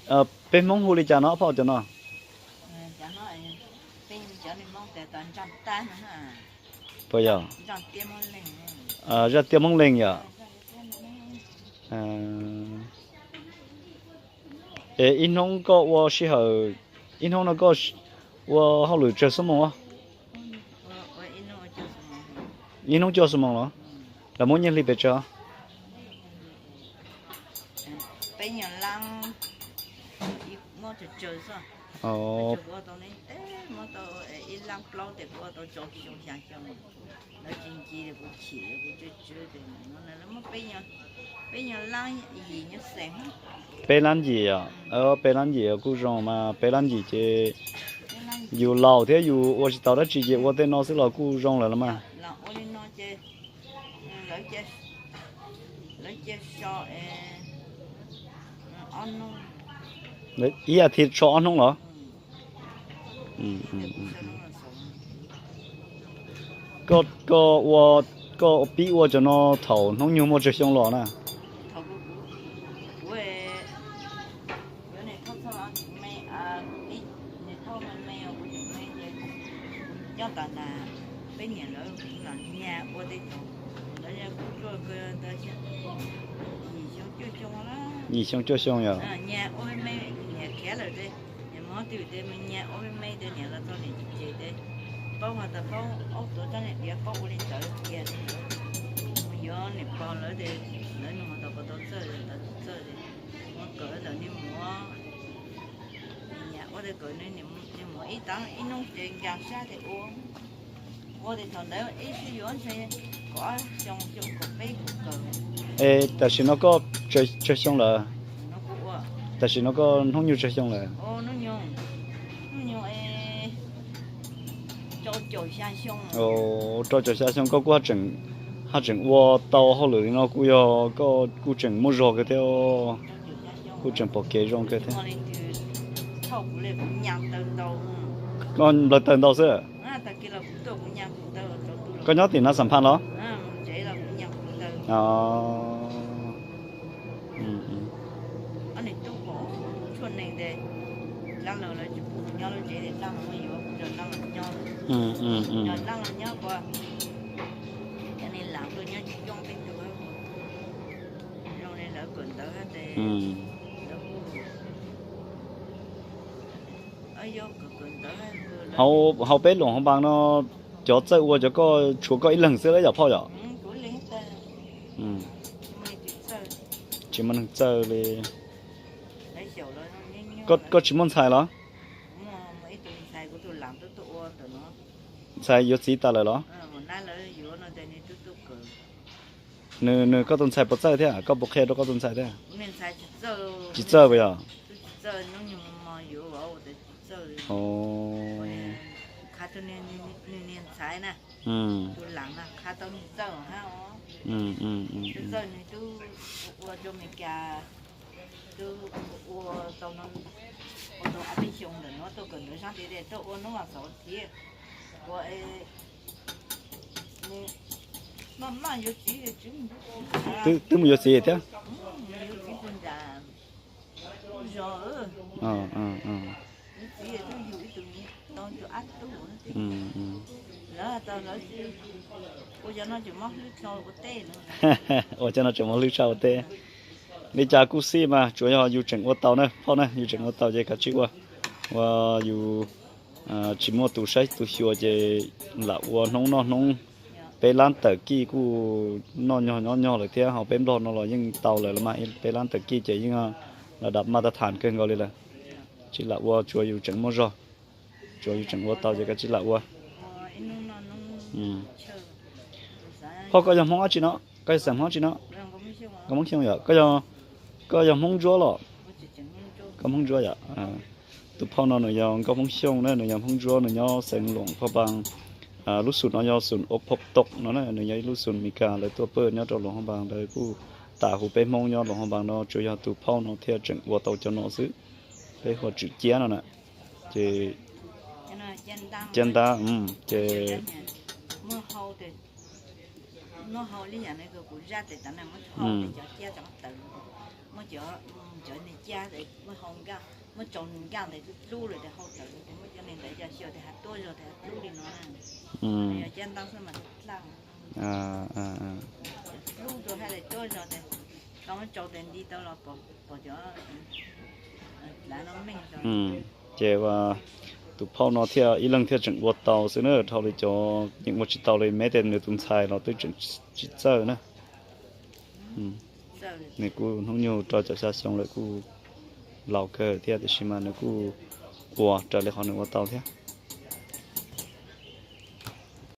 Peb Hmoob hu li cas no phauj cov no? Puas yog? Zaj tiaj Hmoob Leej yom? Es ib hnub koj ua sij hawm, ib hnub no koj ua hauj lwm tsawg xuab moos? Ib hnub cuaj xuab moos los? Lawv muab nyiaj hli pes tsawg? Peb lab yim os, peb lab yim kuj zoo mas peb lab yim ces yus laus thiab yus ua tsis tau dab tsi ces ua tej no xwb los kuj zoo lawm los mas. Ib as thiv so ob hnub los? Koj, koj pib ua cov no thaum hnub nyoog muaj tsawg xyoo los na? Yim xyoo cuaj xyoo yom? Es tam sim no koj tsawg xyoo lawm? Tam sim no koj hnub nyoog tsawg xyoo lawm? Rau caum xya xyoo koj kuj haj tseem ua tau hauj lwm li no kuj yog koj kuj tseem muaj zog kawg thiab, kuj tseem pom kev zoo kawg thiab. Koj nplawg taw ntau xwb? Koj nyob tim na Xam Phaj los? Hauv, hauv peb Luam Hoo Npas no cov txawj ua cov koj tshuav koj ib leeg xwb lawm yom phauj yom? Tsis muaj neeg txawj li. Koj tsis muaj ntxhais los? Ntxhais yuav txiv tas lawm los? Nws, nws koj tus ntxhais puas txawj thiab? Koj puas qhia rau koj tus ntxhais thiab? Tsis txawj puas yog? Twb mus yuav txiv thiab? Ua cov no tseem muaj hlwb tshaj ua teb. Li cas kuj xij mas tsuas yog yus tseem ua tau na phauj na, yus tseem ua tau ces kav tsij ua. Ua yus tsis muaj tus saib tus xyuas ces lam ua hnub noj hnub. Peb lab tawm kij kuj noj nyog nyob nyog lawm thiab, ho peb Nplog no los yeej tau lawm los mas, peb lab tawm kij ces yeej lam dam maj tab thas kawg nkaus li lawm. Tsis lam ua, tsuas yus tseem muaj zog, tsuas yus tseem ua tau ces kav tsij lam ua. Phauj, koj yog Hmoob dab tsi no? Koj yog xeem Hmoob dab tsi no? Nkauj Hmoob Xyooj yom? Koj yog Hmoob Ntsuab los? Koj Hmoob Ntsuab yom? Tus phauj no nws yog Nkauj Hmoob Xyooj na, nws yog Hmoob Ntsuab, nws nyob xeev Luam Phaj Npas. Lub xum no yog xum Ophom Toom no na, nws yog ib lub xum Mes Kas lawv tuaj pawj nyob rau Luam Phaj Npas, lawv kuj tas hu peb Hmoob nyob Luam Phaj Npas no, tsuas yog tus phauj no thiaj tseem ua tau cov no xwb. Peb hu ua tswm ciab no na. Ces ciab ntab, ces Muab cov, cov niag cab tes muab hau nkaj, muab tsau nkaj tes hlub hlub lawm tes hau tawm tes muab cov niag ntawd coj xyaw tes hav tuab zog tes hav hlub li no na. Yog cab ntaub xwb mas dlhau. Hlub rau hab tes tuab zog tes tau muab tsau tes nti tau los pom cov lav no meej. Ces tus phauj no thiaj ib leeg thiaj tseem ua tau xwb na, dhau li cov yeej ua tsis tau li, me tes nws tus ntxhais los twb tseem tsis txawj na. Nws kuj hnub nyoog rau caum xya xyoo lawm kuj laus kawg thiab tiam sis mas nws kuj ua raws li qhov nws ua tau thiab.